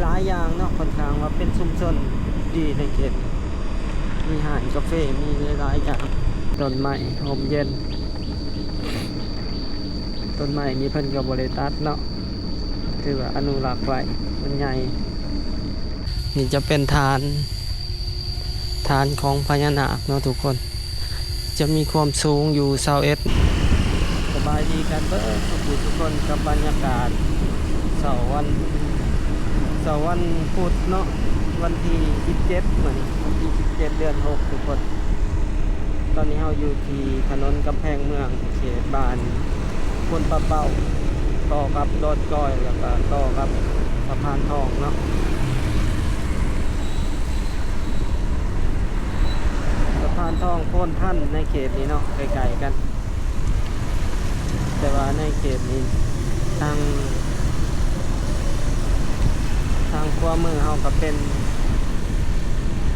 ຫຼາຍຢ່າງເນາະ, ຂ້ອນຂ້າງວ່າເປັນຊຸມຊົນດີໃນເຂດ, ມີຮ້ານກາເຟ, ມີຫຼາຍໆຢ່າງ, ຕົ້ນໄມ້ຮົ່ມເຢັນ. ຕົ້ນໄມ້ນີ້ເພິ່ນກໍບໍ່ໄດ້ຕັດເນາະ, ຖືວ່າອະນຸລັກໄວ້, ມັນໃຫຍ່. ນີ້ຈະເປັນຖານ, ຖານຂອງພະຍານາກເນາະທຸກຄົນ, ຈະມີຄວາມສູງຢູ່ຊາວເອັດ. ສະບາຍດີກັນເບິດທຸກຜູ້ທຸກຄົນ ກັບບັນຍາກາດເຊົ້າວັນ, ເຊົ້າວັນພຸດເນາະ, ວັນທີສິບເຈັດ ມື້ນີ້ ວັນທີສິບເຈັດ ເດືອນຫົກ ທຸກຄົນ. ຕອນນີ້ເຮົາຢູ່ທີ່ຖະໜົນກຳແພງເມືອງ ເຂດບ້ານໂພນປ່າເປົ້າ ຕໍ່ກັບດອນກ້ອຍ ແລ້ວກໍຕໍ່ກັບສະພານທອງເນາະ. ສະພານທອງໂພນພັນໃນເຂດນີ້ເນາະ ໃກ້ໆກັນ, ແຕ່ວ່າໃນເຂດນີ້ທາງ, ທາງຂວາມືເຮົາກໍເປັນ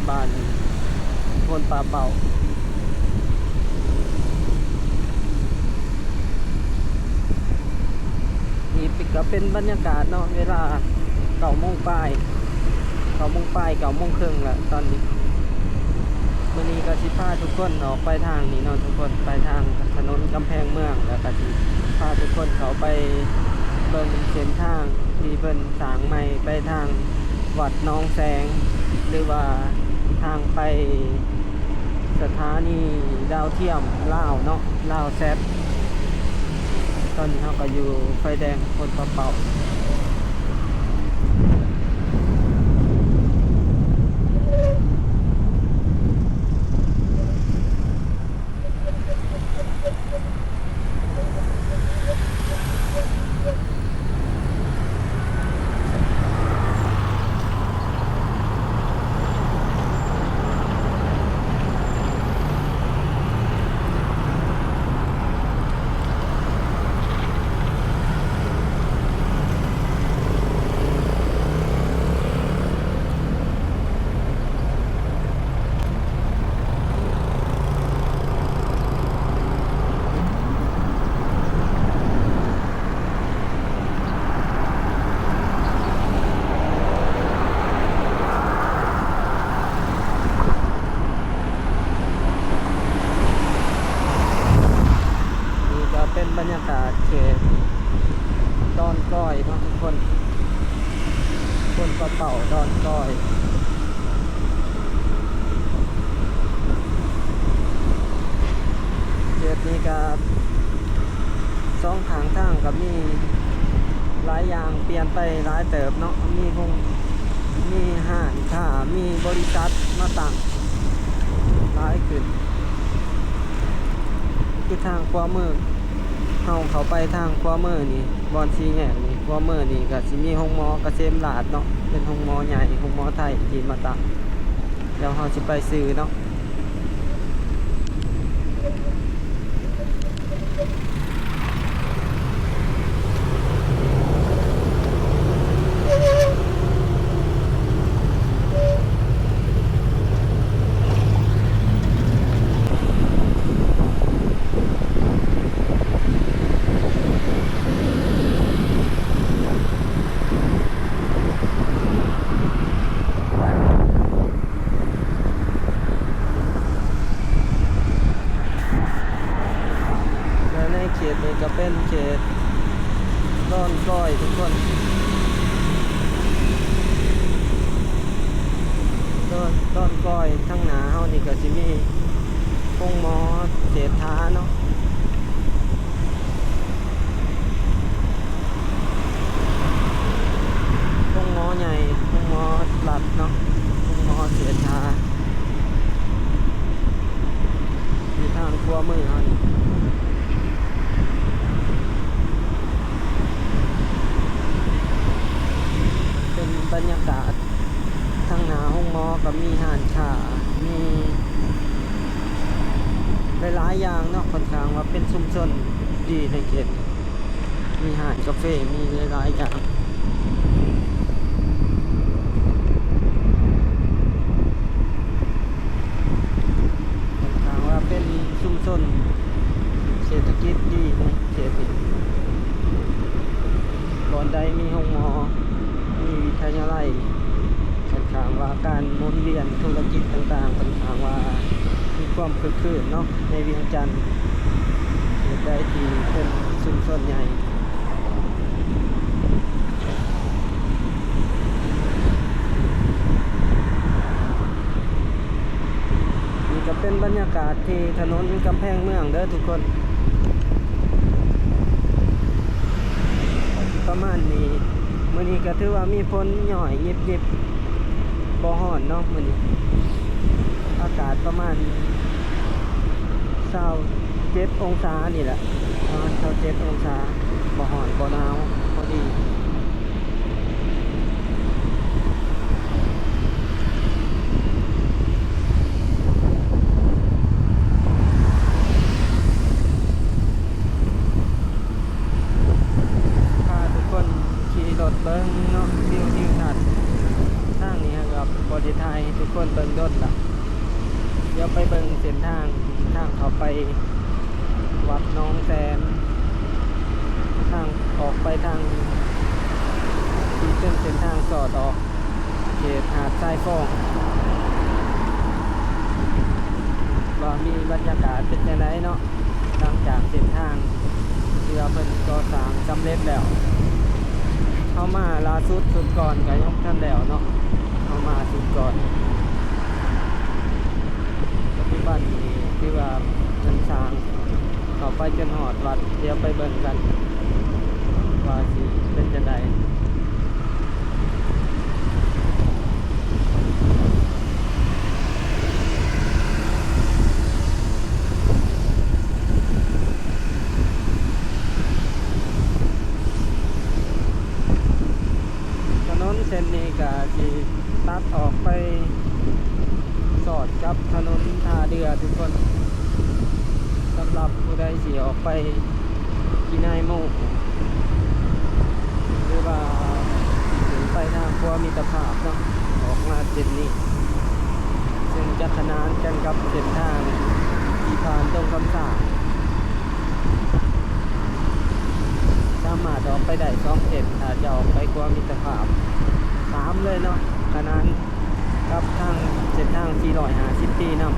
ບ້ານໂພນປ່າເປົ້າ. ນີ້ກໍເປັນບັນຍາກາດເນາະ, ເວລາເກົ້າໂມງປາຍ, ເກົ້າໂມງປາຍ ເກົ້າໂມງເຄິ່ງແລ້ວຕອນນີ້. ມື້ນີ້ກໍຊິພາທຸກຄົນອອກໄປທາງນີ້ເນາະທຸກຄົນ, ໄປທາງຖະໜົນກຳແພງເມືອງ, ແລ້ວກໍຊິພາທຸກຄົນເຂົ້າໄປເບິ່ງເສັ້ນທາງທີ່ເພິ່ນສ້າງໃໝ່ໄປທາງວັດໜອງແສງ ຫຼືວ່າທາງໄປ ສະຖານີດາວທຽມລາວເນາະ, ລາວແຊັດ. ຕອນນີ້ເຮົາກໍຢູ່ໄຟແດງໂພນປ່າເປົ້າ. ນີ້ກໍເປັນບັນຍາກາດເຂດດອນກ້ອຍເນາະທຸກຄົນ, ໂພນປ່າເປົ້າ ດອນກ້ອຍ. ເຂດນີ້ກໍສອງຂ້າງທາງກໍມີຫຼາຍຢ່າງປ່ຽນໄປຫຼາຍເຕີບເນາະ, ມີໂຮງ, ມີຮ້ານຄ້າ, ມີບໍລິສັດມາຕັ້ງຫຼາຍຂຶ້ນ. ຄືທາງຂວາມື, ເຮົາເຂົ້າໄປທາງຂວາມືນີ້, ບ່ອນສີ່ແຍກນີ້, ຂວາມືນີ້ກໍຊິມີໂຮງໝໍກະເສມລາດເນາະ, ເປັນໂຮງໝໍໃຫຍ່, ໂຮງໝໍໄທທີ່ມາຕັ້ງ. ແລ້ວເຮົາຊິໄປຊື່ເນາະ. ແລະ ໃນເຂດນີ້ກໍເປັນເຂດດອນກ້ອຍທຸກຄົນ, ດອນ, ດອນກ້ອຍ. ທາງໜ້າເຮົານີ້ກໍຊິມີໂຮງໝໍເສດຖາເນາະ. ໂຮງໝໍໃຫຍ່, ໂຮງໝໍລັດເນາະ, ໂຮງໝໍເສດຖາ ຢູ່ທາງຂວາມືເຮົານີ້. ເປັນບັນຍາກາດ ທາງໜ້າໂຮງໝໍກໍມີຮ້ານຄ້າ, ມີຫຼາຍໆຢ່າງເນາະ, ຂ້ອນຂ້າງວ່າເປັນຊຸມຊົນດີໃນເຂດ, ມີຮ້ານກາເຟ, ມີຫຼາຍໆຢ່າງ. ຂ້ອນຂ້າງວ່າເປັນຊຸມຊົນເສດຖະກິດດີໃນເຂດນີ້, ບ່ອນໃດມີໂຮງໝໍ, ມີ ທະຍາໄລ ຂ້ອນຂ້າງວ່າການໝູນວຽນທຸລະກິດຕ່າງໆ ຂ້ອນຂ້າງວ່າມີຄວາມຄຶກຄື້ນເນາະ ໃນວຽງຈັນ ເຂດໃດທີ່ເປັນຊຸມຊົນໃຫຍ່. ນີ້ກໍເປັນບັນຍາກາດທີ່ຖະໜົນກຳແພງເມືອງເດີທຸກຄົນ ປະມານນີ້. ມື້ນີ້ກໍຖືວ່າມີຝົນຍ້ອຍຍິບໆ ບໍ່ຮ້ອນເນາະມື້ນີ້ ອາກາດປະມານຊາວເຈັດອົງສານີ້ແຫຼະ ປະມານຊາວເຈັດອົງສາ ບໍ່ຮ້ອນບໍ່ໜາວ ພໍດີ. ພາທຸກຄົນຂີ່ລົດເບິ່ງເນາະ ວິວທິວທັດ ທາງນີ້ເຮົາກໍບໍ່ໄດ້ຖ່າຍໃຫ້ທຸກຄົນເບິ່ງດົນລະ ດຽວໄປເບິ່ງເສັ້ນທາງ ທາງເຂົ້າໄປວັດໜອງແສນ ທາງອອກໄປທາງທີ່ເປັນເສັ້ນທາງສອດອອກເຂດຫາດຊາຍຟອງ ວ່າມີບັນຍາກາດເປັນຈັ່ງໃດເນາະ. ຫຼັງຈາກເສັ້ນທາງທີ່ວ່າເພິ່ນກໍ່ສ້າງສຳເລັດແລ້ວ ເຮົາມາລ່າສຸດຊຸດກ່ອນກໍຍັງບໍ່ທັນແລ້ວເນາະ ເຮົາມາຊຸດກ່ອນ. ປັດຈຸບັນນີ້ຖືວ່າເພິ່ນສ້າງເຂົ້າໄປຈົນຮອດວັດ ດຽວໄປເບິ່ງກັນວ່າຊິເປັນຈັ່ງໃດ. ຖະໜົນເສັ້ນນີ້ກະຊິຕັດອອກໄປສອດກັບຖະໜົນທ່າເຮືອທຸກຄົນ. ສຳລັບຜູ້ໃດຊິອອກໄປ ທີ່ນາຍໂມ ຫຼືວ່າຂຶ້ນໄປທາງຂົວມິດຕະພາບເນາະ ອອກມາເສັ້ນນີ້ ເຊິ່ງຈະຂະໜານກັນກັບເສັ້ນທາງທີ່ຜ່ານດົງຄຳສ້າງ ສາມາດອອກໄປໄດ້ສອງເສັ້ນ ຖ້າຈະອອກໄປຂົວມິດຕະພາບ ສາມເລີຍເນາະ ຂະໜານ ກັບທາງເສັ້ນທາງສີ່ຮ້ອຍຫ້າສິບປີນຳ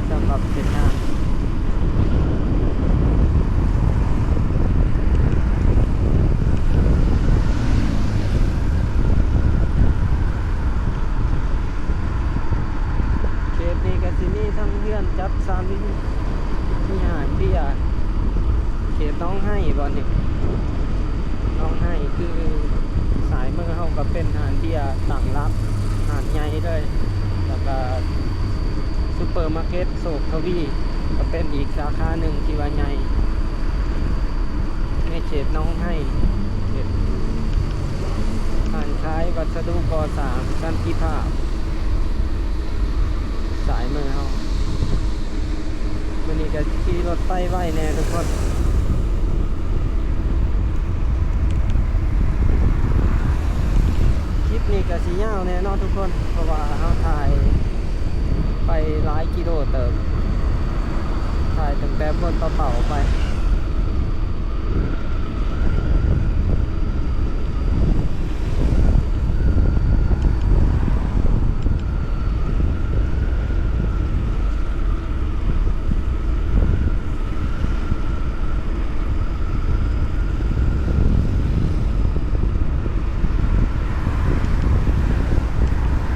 ສຳລັບເສັ້ນທາງ ເຂດນີ້ກໍຊິມີທັງເຮືອນຈັດສັນ ມີຮ້ານເບຍ ເຂດໜອງໄຮບໍ່ນີ້ ໜອງໄຮຄື ຊ້າຍມືເຮົາກໍເປັນຮ້ານເບຍຕັ້ງຫຼັກ ຮ້ານໃຫຍ່ເລີຍ ແລ້ວກໍຊຸບເປີມາເກັດໂຊກທະວີ ກໍເປັນອີກສາຂາໜຶ່ງທີ່ວ່າໃຫຍ່ໃນເຂດໜອງໄຮ ເປັນຮ້ານຂາຍວັດສະດຸກໍ່ສ້າງສັນຕິພາບ ຊ້າຍມືເຮົາ. ມື້ນີ້ກໍຂີ່ລົດໄປໄວແດ່ທຸກຄົນ ຄລິບນີ້ກໍຊິຍາວແດ່ເນາະທຸກຄົນ ເພາະວ່າເຮົາຖ່າຍໄປຫຼາຍກິໂລເຕີບ ຖ່າຍຕັ້ງແຕ່ໂພນປາເປົ້າໄປ.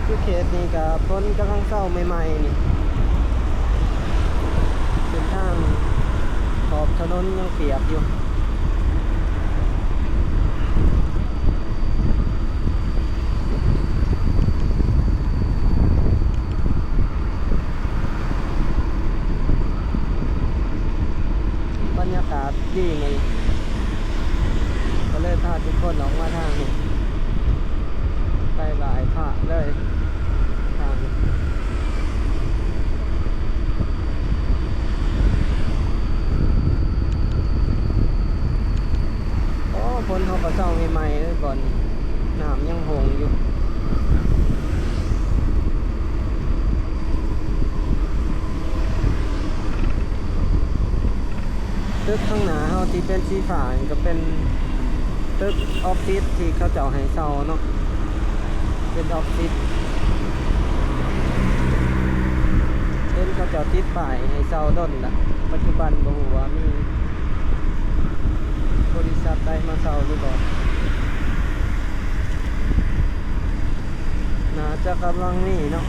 ຄືເຂດນີ້ກະຝົນກຳລັງເຊົາໃໝ່ໆນີ້ ເສັ້ນທາງຂອບຖະໜົນຍັງປຽກຢູ່. ບັນຍາກາດດີມື້ນີ້ ກໍເລີຍພາທຸກຄົນອອກມາທາງນີ້ ໄປໄຫວ້ພະເລີຍ ທາງນີ້. ໂອ້ ຝົນເຮົາກໍເຊົາໃໝ່ໆເລີຍ ບ່ອນນ້ຳຍັງຫົ່ງຢູ່. ຕຶກຂ້າງໜ້າເຮົາທີ່ເປັນສີຟ້ານີ້ກໍເປັນຕຶກອອບຟິດທີ່ເຂົາເຈົ້າໃຫ້ເຊົ່າເນາະ. ເປັນອອບຟິດ ເຫັນເຂົາເຈົ້າຕິດປ້າຍໃຫ້ເຊົ່າດົນລະ ປັດຈຸບັນບໍ່ຮູ້ວ່າມີບໍລິສັດໃດມາເຊົ່າຫຼືບໍ່ ໜ້າຈະກຳລັງມີເນາະ.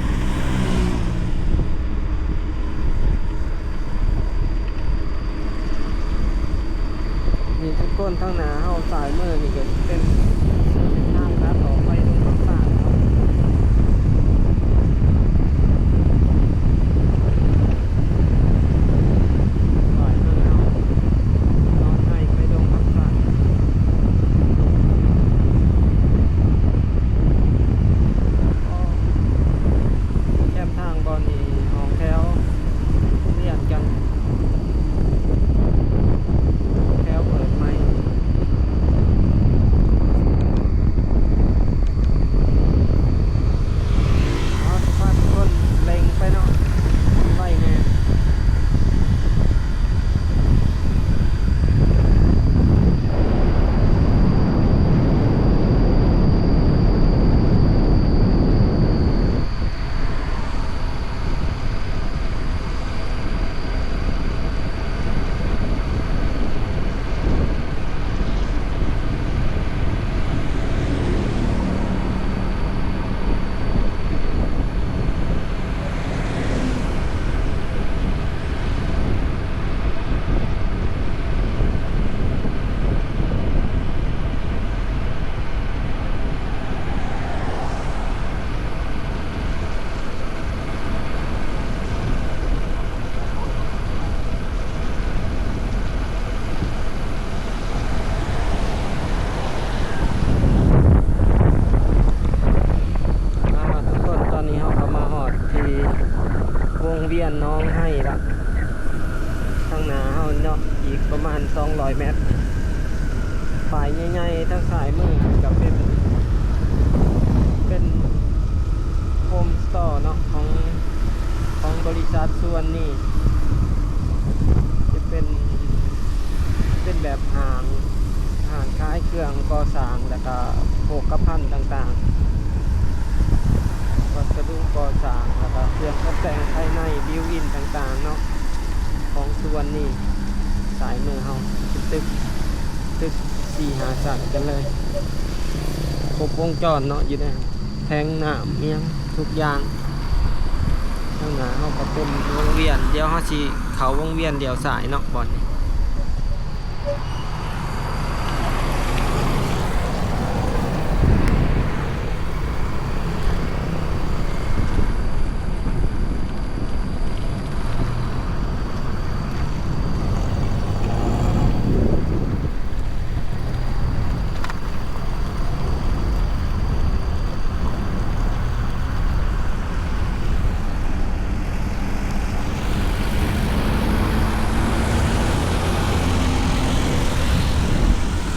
ນີ້ທຸກຄົນ ທາງໜ້າເຮົາຊ້າຍມືນີ້ກໍຊິເປັນເສັ້ນທາງຕັດອອກໄປດົງຄຳສາດເນາະ ຊ້າຍມືເຮົາ ດອນໄຮໄປດົງຄຳສາດ. ແຄມທາງບ່ອນນີ້ຫ້ອງແຖວລຽນກັນ ແຖວເປີດໃໝ່ ເຮົາຊິພາທຸກຄົນເລັ່ງໄປເນາະ ໄວແດ່. ອ່າ ທຸກຄົນ ຕອນນີ້ເຮົາກໍມາຮອດທີ່ວົງວຽນໜອງໄຮລະ ທາງໜ້າເຮົາເນາະ ອີກປະມານສອງຮ້ອຍແມັດ. ປ້າຍໃຫຍ່ໆ ທາງຊ້າຍມືກໍເປັນ ເປັນໂຮມສະຕໍເນາະ ຂອງ ຂອງບໍລິສັດສຸວັນນີ ຈະເປັນ ເປັນແບບຫ້າງ ຮ້ານຂາຍເຄື່ອງກໍ່ສ້າງ ແລ້ວກະໂພກະພັນຕ່າງໆ ວັດສະດຸກໍ່ສ້າງ ແລ້ວກະເຄື່ອງຕົບແຕ່ງພາຍໃນ ບິວອິນຕ່າງໆເນາະ ຂອງສຸວັນນີ. ຊ້າຍມືເຮົາເປັນຕຶກ ຕຶກສີ່ຫ້າຊັ້ນກັນເລີຍ ຄົບວົງຈອນເນາະ ຢູ່ໃນແທງນ້ຳ ມີຫຍັງທຸກຢ່າງ. ທາງໜ້າເຮົາກໍເປັນວົງວຽນ ດຽວເຮົາຊິເຂົ້າວົງວຽນລ້ຽວຊ້າຍເນາະ ບ່ອນນີ້.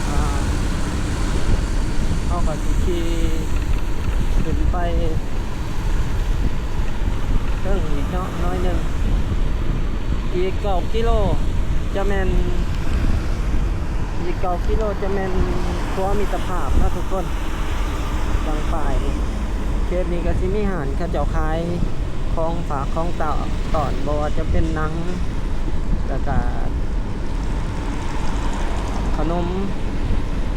ອ່າ ເຮົາກໍຊິຂີ່ຂຶ້ນໄປເທິງອີກເນາະ ໜ້ອຍໜຶ່ງ ອີກເກົ້າກິໂລ ຈະແມ່ນ ອີກເກົ້າກິໂລຈະແມ່ນຂົວມິດຕະພາບເນາະທຸກຄົນ ຝັ່ງປ້າຍນີ້. ເຂດນີ້ກໍຊິມີຮ້ານເຂົາເຈົ້າຂາຍຂອງຝາກຂອງຕ້ອນ ບໍ່ວ່າຈະເປັນໜັງ ແລ້ວກະຂະໜົມ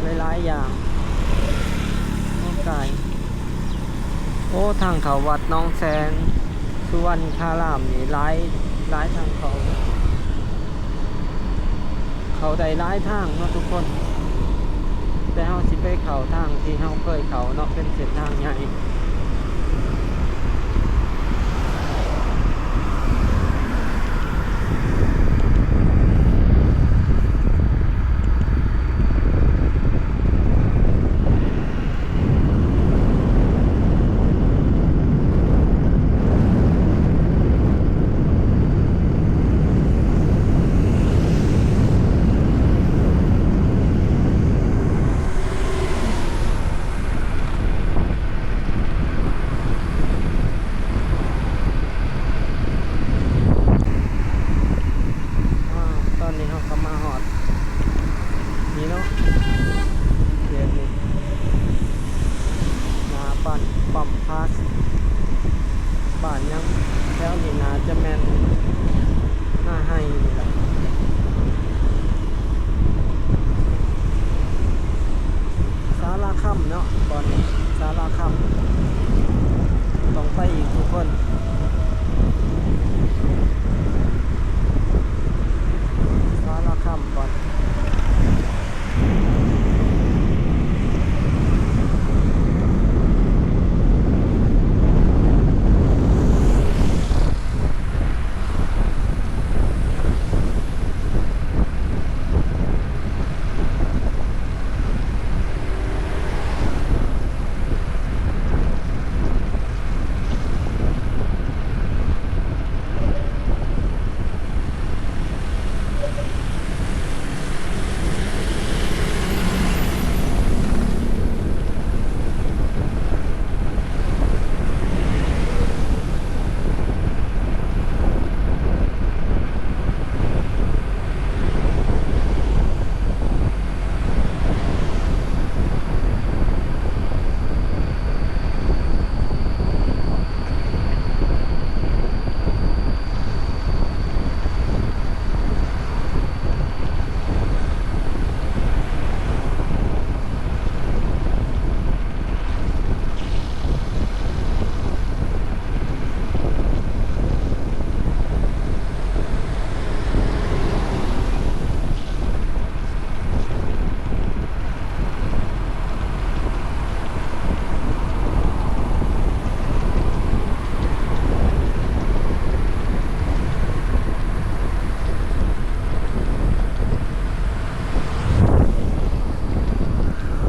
ຫຼາຍໆຢ່າງ. ໂອ້ ກາຍ ໂອ້ ທາງເຂົ້າວັດໜອງແສງສຸວັນຄາລາມນີ້ຫຼາຍ ຫຼາຍທາງເຂົ້າ. ເຂົ້າໄດ້ຫຼາຍທາງເນາະທຸກຄົນ ແຕ່ເຮົາຊິໄປເຂົ້າທາງທີ່ເຮົາເຄີຍເຂົ້າເນາະ ເປັນເສັ້ນທາງໃຫຍ່. ຄຳເນາະ ບ່ອນນີ້ ສາລາຄຳ ຕ້ອງໄປອີກທຸກຄົນ ສາລາຄຳບ່ອນ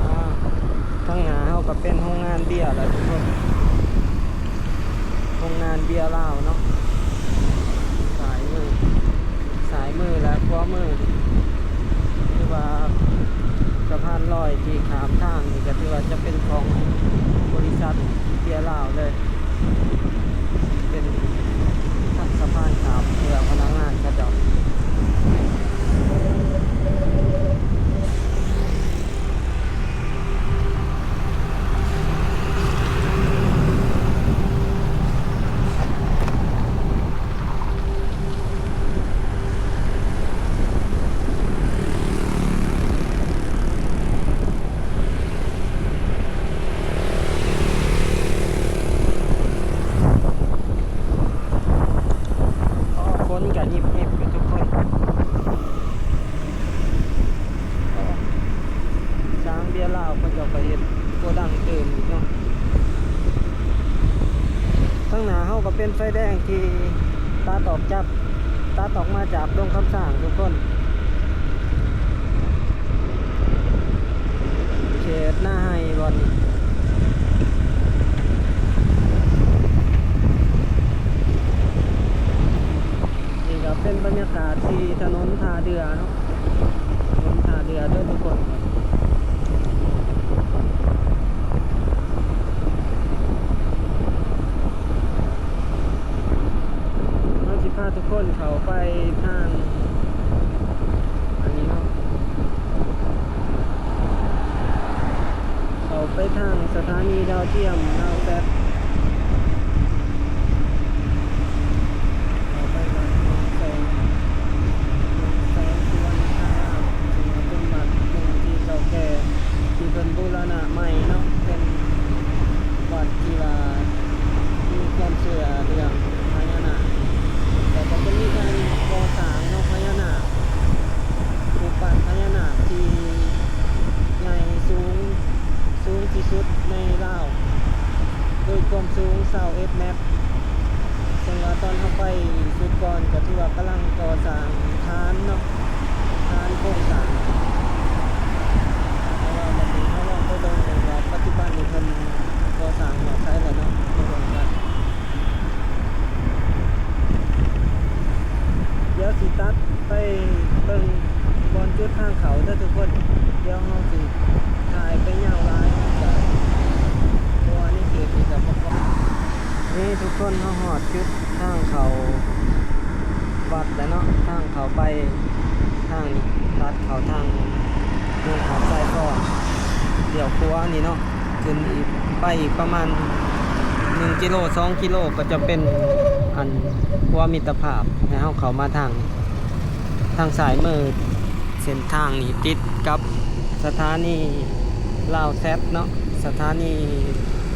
ອາ ທາງໜ້າເຮົາກໍເປັນໂຮງງານເບຍແລ້ວທຸກຄົນ ໂຮງງານເບຍລາວເນາະ ສາຍມື ຊ້າຍມື ແລະ ຂວາມື ຖືວ່າສະພານລອຍທີ່ຂ້າມທາງນີ້ກໍຖືວ່າຈະເປັນຂອງບໍລິສັດເບຍລາວເລີຍ ເປັນສະພານຂ້າມເພື່ອພະນັກງານເຂົາເຈົ້າ. ຝົນກະຮິບໆ ຢູ່ທຸກຄົນ. ຊ່າງເບຍລາວເພິ່ນກໍໄປເຮັດໂກດັງຕື່ມອີກເນາະ. ທາງໜ້າເຮົາກໍເປັນໄຟແດງທີ່ຕັດອອກຈາກ ຕັດອອກມາຈາກດົງຄຳຊ້າງທຸກຄົນ ເຂດນາໄຮ່ບ່ອນນີ້. ນີ້ກໍເປັນບັນຍາກາດທີ່ຖະໜົນທ່າເຮືອເນາະ ຖະໜົນທ່າເຮືອເດີທຸກຄົນ. ເຮົາຊິພາທຸກຄົນເຂົ້າໄປທາງອັນນີ້ເນາະ ເຂົ້າໄປທາງສະຖານີດາວທຽມລາວແຊັດ ເຂົ້າໄປວັດແສງ ແສງສຸວັນນະຄາລາມ ເຊິ່ງວ່າເປັນວັດໜຶ່ງທີ່ເກົ່າແກ່ ທີ່ເພິ່ນບູລະນະໃໝ່ເນາະ ເປັນວັດທີ່ວ່າມີຄວາມເຊື່ອເລື່ອງພະຍານາກ ແລ້ວກໍຈະມີການກໍ່ສ້າງເນາະ ພະຍານາກ ຮູບປັ້ນພະຍານາກທີ່ໃຫຍ່ສູງ ສູງທີ່ສຸດໃນລາວ ໂດຍຄວາມສູງຊາວເອັດແມັດ ເຊິ່ງວ່າຕອນເຮົາໄປສຸດກ່ອນກໍຖືວ່າກຳລັງກໍ່ສ້າງຖານເນາະ ຖານໂຄງສ້າງ ແຕ່ວ່າບັດນີ້ເຮົາລອງໄປເບິ່ງວ່າປັດຈຸບັນນີ້ເພິ່ນກໍ່ສ້າງຮອດໃສແລ້ວເນາະ ໄປເບິ່ງກັນ. ດຽວຊິຕັດໄປເບິ່ງບ່ອນຈຸດທາງເຂົ້າເດີທຸກຄົນ ດຽວເຮົາຊິຖ່າຍໄປຍາວຫຼາຍ ເພາະວ່າໃນເຂດນີ້ກໍບໍ່ຄ່ອຍ ນີ້ທຸກຄົນ ເຮົາຮອດຈຸດທາງເຂົ້າວັດແລ້ວເນາະ ທາງເຂົ້າໄປທາງນີ້ ຕັດເຂົ້າທາງເມືອງຫາດຊາຍຟອງ ລ້ຽວຂວານີ້ເນາະ ຂຶ້ນອີກ ໄປອີກປະມານໜຶ່ງກິໂລ ສອງກິໂລ ກໍຈະເປັນອັນຂົວມິດຕະພາບ ໃຫ້ເຮົາເຂົ້າມາທາງ ທາງຊ້າຍມື. ເສັ້ນທາງນີ້ຕິດກັບສະຖານີ ລາວແຊັດເນາະ, ສະຖານີ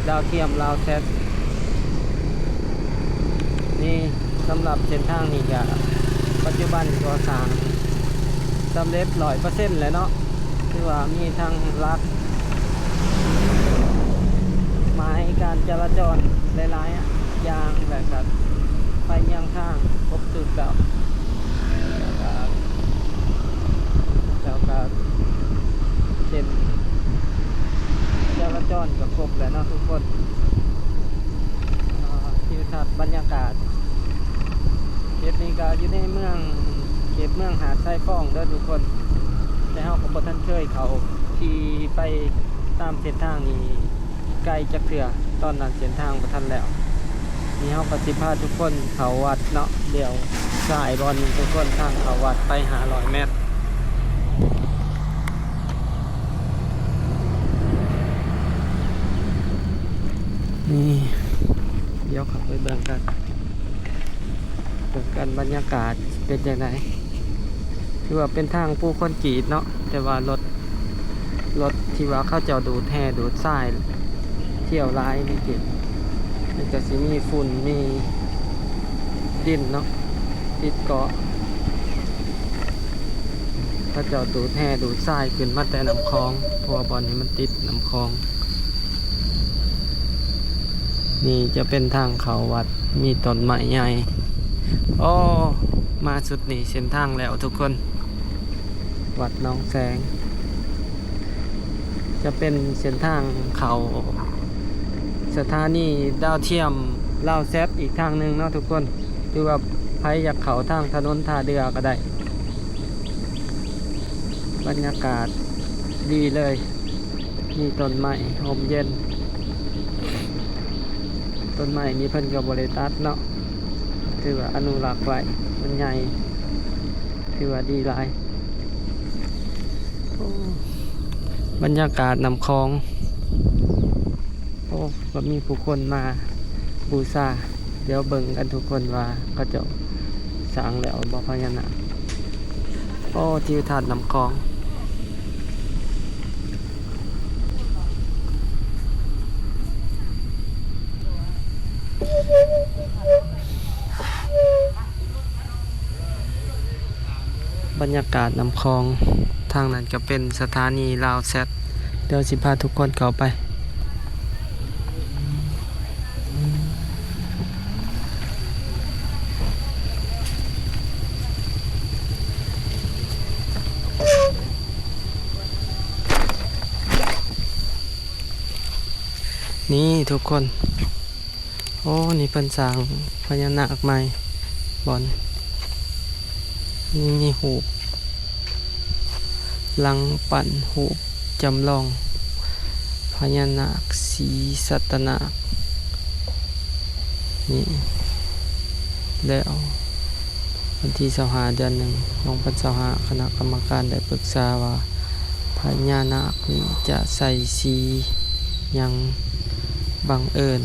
ດາວທຽມລາວແຊັດ. ນີ້ສຳລັບເສັ້ນທາງນີ້ກະປັດຈຸບັນກໍ່ສ້າງສຳເລັດຮ້ອຍເປີເຊັນແລ້ວເນາະ, ຄືວ່າມີທັງຫຼັກ ໝາຍການຈະລາຈອນຫຼາຍໆຢ່າງ ແລະກະໄຟເຍືອງທາງຄົບຊຸດແລ້ວ ແລ້ວກະ ແລ້ວກະເສັ້ນຈະລາຈອນກະຄົບແລ້ວເນາະທຸກຄົນ. ອ່າ ທິວທັດບັນຍາກາດ ເຂດນີ້ກະຢູ່ໃນເມືອງ ເຂດເມືອງຫາດຊາຍຟອງເດີທຸກຄົນ, ແຕ່ເຮົາກະບໍ່ທັນເຄີຍເຂົ້າຂີ່ໄປຕາມເສັ້ນທາງນີ້ ໄກຈັກເທື່ອ, ຕອນນັ້ນເສັ້ນທາງບໍ່ທັນແລ້ວ. ນີ້ເຮົາກະຊິພາທຸກຄົນເຂົ້າວັດເນາະ, ລ້ຽວຊ້າຍບ່ອນນີ້ທຸກຄົນ, ທາງເຂົ້າວັດໄປຫ້າຮ້ອຍແມັດ. ນີ້ ດຽວເຂົ້າໄປເບິ່ງກັນ ເບິ່ງກັນບັນຍາກາດເປັນຈັ່ງໃດ. ຖືວ່າເປັນທາງປູຄອນກຣີດເນາະ, ແຕ່ວ່າລົດ ລົດທີ່ວ່າເຂົາເຈົ້າດູດແຮ່ດູດຊາຍທ່ຽວຫຼາຍໃນເຂດນີ້ ມັນກະຊິມີຝຸ່ນມີດິນເນາະ ຕິດເກາະ. ເຂົາເຈົ້າດູດແຮ່ດູດຊາຍຂຶ້ນມາແຕ່ນ້ຳຂອງ ເພາະວ່າບ່ອນນີ້ມັນຕິດນ້ຳຂອງ. ນີ້ຈະເປັນທາງເຂົ້າວັດ ມີຕົ້ນໄມ້ໃຫຍ່. ໂອ້ ມາສຸດນີ້ເສັ້ນທາງແລ້ວທຸກຄົນ, ວັດໜອງແສງ ຈະເປັນເສັ້ນທາງເຂົ້າສະຖານີດາວທຽມລາວແຊັດອີກທາງໜຶ່ງເນາະທຸກຄົນ. ຫຼືວ່າໃຜຢາກເຂົ້າທາງຖະໜົນທ່າເຮືອກະໄດ້. ບັນຍາກາດດີເລີຍ. ມີຕົ້ນໄມ້ຮົ່ມເຢັນ, ຕົ້ນໄມ້ນີ້ເພິ່ນກະບໍ່ໄດ້ຕັດເນາະ, ຖືວ່າອະນຸລັກໄວ້, ມັນໃຫຍ່ ຖືວ່າດີຫຼາຍ. ໂອ້ ບັນຍາກາດນ້ຳຂອງ. ໂອ້ ກະມີຜູ້ຄົນມາບູຊາ. ດຽວເບິ່ງກັນທຸກຄົນວ່າເຂົາເຈົ້າສ້າງແລ້ວບໍ່ພະຍານາກ. ໂອ້ ທິວທັດນ້ຳຂອງ. ບັນຍາກາດນ້ຳຂອງ, ທາງນັ້ນກະເປັນສະຖານີລາວແຊັດ. ດຽວຊິພາທຸກຄົນເຂົ້າໄປ. ນີ້ທຸກຄົນ. ໂອ້ ນີ້ເພິ່ນສ້າງພະຍານາກໃໝ່ບ່ອນ. ນີ້ມີຮູບຫຼັງປັ້ນຮູບຈຳລອງພະຍານາກສີສັດຕະນາກນີ້ ແລ້ວ ວັນທີຊາວຫ້າ ເດືອນໜຶ່ງ ສອງພັນຊາວຫ້າ ຄະນະກຳມະການໄດ້ປຶກສາວ່າ ພະຍານາກນີ້ຈະໃສ່ສີຫຍັງ. ບັງເອີນ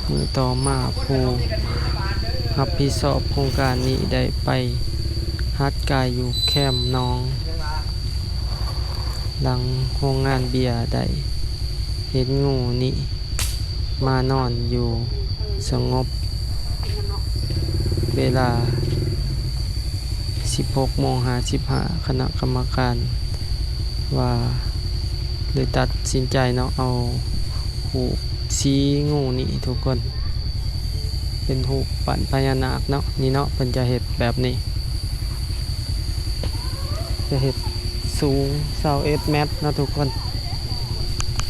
ມື້ຕໍ່ມາ ຜູ້ຮັບຜິດຊອບໂຄງການນີ້ໄດ້ໄປຫັດກາຍຢູ່ແຄມໜອງ ຫຼັງໂຮງງານເບຍ ໄດ້ເຫັນງູນີ້ ມານອນຢູ່ສະຫງົບ. ເວລາສິບຫົກໂມງຫ້າສິບຫ້າ ຄະນະກຳມະການວ່າ ເລີຍຕັດສິນໃຈເນາະ ເອົາຮູບສີງູນີ້ທຸກຄົນ ເປັນຮູບປັ້ນພະຍານາກເນາະ. ນີ້ເນາະ ເພິ່ນຈະເຮັດແບບນີ້ ຈະເຮັດສູງຊາວເອັດແມັດເນາະທຸກຄົນ.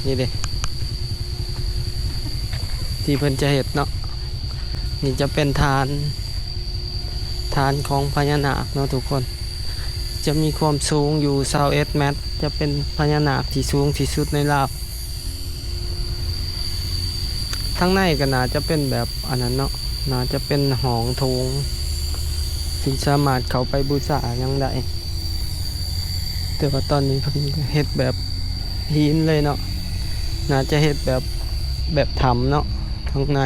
ນີ້ເດ້ ທີ່ເພິ່ນຈະເຮັດເນາະ. ນີ້ຈະເປັນຖານ ຖານຂອງພະຍານາກເນາະທຸກຄົນ, ຈະມີຄວາມສູງຢູ່ຊາວເອັດແມັດ, ຈະເປັນພະຍານາກທີ່ສູງທີ່ສຸດໃນລາວ. ທາງໃນກໍໜ້າຈະເປັນແບບອັນນັ້ນເນາະ, ໜ້າຈະເປັນຫ້ອງໂຖງ ທີ່ສາມາດເຂົ້າໄປບູຊາຫຍັງໄດ້. ແຕ່ວ່າຕອນນີ້ເພິ່ນເຮັດແບບຫີນເລີຍເນາະ, ໜ້າຈະເຮັດແບບ ແບບຖ້ຳເນາະ ທາງໃນ.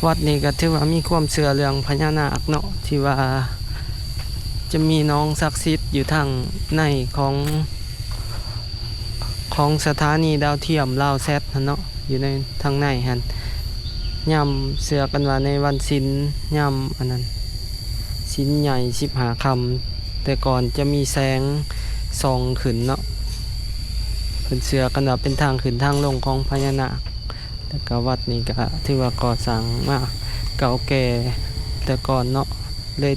ວັດນີ້ກໍຖືວ່າມີຄວາມເຊື່ອເລື່ອງພະຍານາກເນາະ, ທີ່ວ່າ ຈະມີໜອງສັກສິດຢູ່ທາງໃນຂອງ ຂອງສະຖານີດາວທຽມລາວແຊັດຫັ້ນເນາະ ຢູ່ໃນທາງໃນຫັ້ນ. ຍາມ ເຊື່ອກັນວ່າໃນວັນສິນ ຍາມອັນນັ້ນ ສິນໃຫຍ່ສິບຫ້າຄ່ຳ ແຕ່ກ່ອນຈະມີແສງສ່ອງຂຶ້ນເນາະ ເພິ່ນເຊື່ອກັນວ່າເປັນທາງຂຶ້ນທາງລົງຂອງພະຍານາກ. ແລ້ວກະວັດນີ້ກະຖືວ່າກໍ່ສ້າງມາເກົ່າແກ່ແຕ່ກ່ອນເນາະ ເລີຍ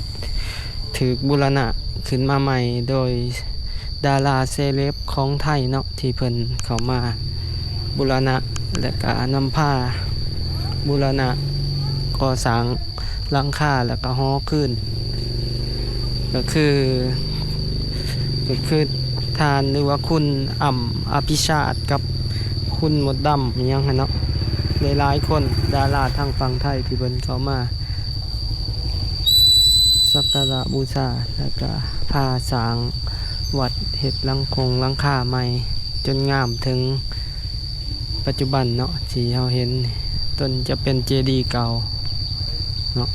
ຖືກບູລະນະຂຶ້ນມາໃໝ່ໂດຍດາລາເຊເລັບຂອງໄທເນາະ ທີ່ເພິ່ນເຂົ້າມາບູລະນະ ແລ້ວກະນຳພາບູລະນະກໍ່ສ້າງ ຫຼັງຄາ ແລ້ວກະຫໍຄືນ ກະຄື ກະຄືທ່ານ ຫຼືວ່າຄຸນ ອຳ ອະພິຊາດ ກັບຄຸນມົດດຳ ອີ່ຫຍັງຫັ້ນເນາະ ຫຼາຍໆຄົນ ດາລາທາງຝັ່ງໄທທີ່ເພິ່ນເຂົ້າມາສັກກາລະບູຊາ ແລ້ວກະພາສ້າງວັດ ເຮັດຫຼັງຄົງຫຼັງຄາໃໝ່ຈົນງາມເຖິງ ປັດຈຸບັນເນາະ ທີ່ເຮົາເຫັນຕົ້ນຈະເປັນເຈດີເກົ່າເນາະ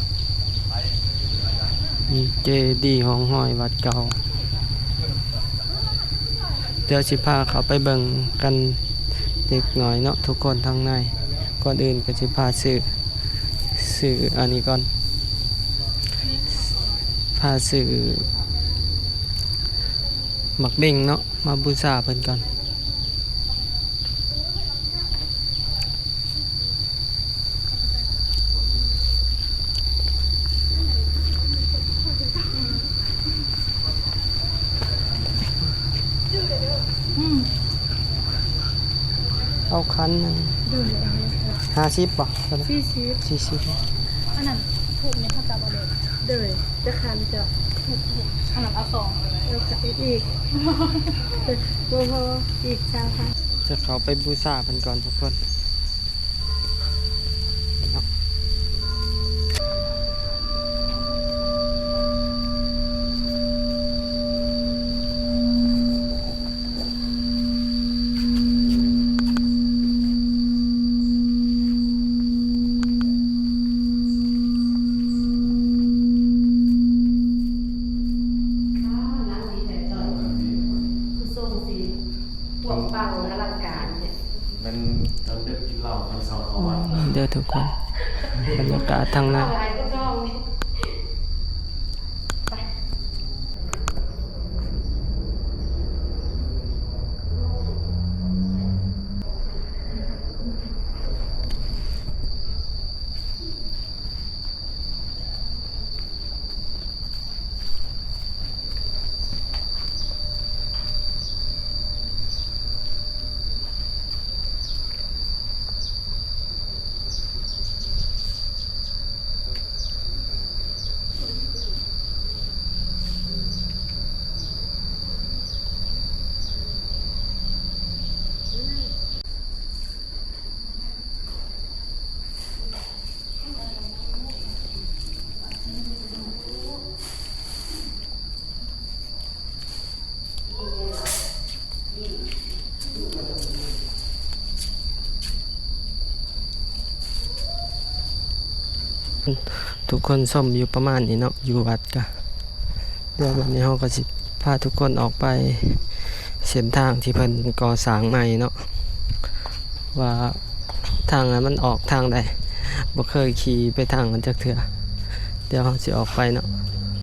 ມີເຈດີຮ່ອງຮອຍວັດເກົ່າ. ດຽວຊິພາເຂົ້າໄປເບິ່ງກັນເລັກນ້ອຍເນາະ ທຸກຄົນທາງໃນ. ກ່ອນອື່ນກໍຊິພາຊື້ ຊື້ອັນນີ້ກ່ອນ ພາຊື້ໝາກເບັງເນາະ ມາບູຊາເພິ່ນກ່ອນ. ເອົາຄັນໜຶ່ງ ໂດຍ ຫ້າສິບບໍ່? ສີ່ສິບ ສີ່ສິບ. ອັນນັ້ນ ທູບນີ້ເຮົາຈັບເອົາເດ້. ໂດຍ ຈັກຄັນເຈົ້າ? ອັນນັ້ນເອົາສອງ ເອົາອີກ ບໍ່ພໍ ອີກຊາວພັນ. ຈະເຂົ້າໄປບູຊາເພິ່ນກ່ອນທຸກຄົນ. ຄືຊົງຊິ ປວງປັງອະລັງການແທ້. ແມ່ນຕອນດຶກກິນເຫຼົ້າ ຕອນເຊົ້າເຂົ້າວັດ. ເດີທຸກຄົນ ບັນຍາກາດທາງໃນ. ທຸກຄົນຊົມຢູ່ປະມານນີ້ເນາະ ຢູ່ວັດກະ. ດຽວບັດນີ້ເຮົາກໍຊິພາທຸກຄົນອອກໄປເສັ້ນທາງທີ່ເພິ່ນກໍ່ສ້າງໃໝ່ເນາະ ວ່າທາງນັ້ນມັນອອກທາງໃດ ບໍ່ເຄີຍຂີ່ໄປທາງນັ້ນຈັກເທື່ອ. ດຽວເຮົາຊິອອກໄປເນາະ.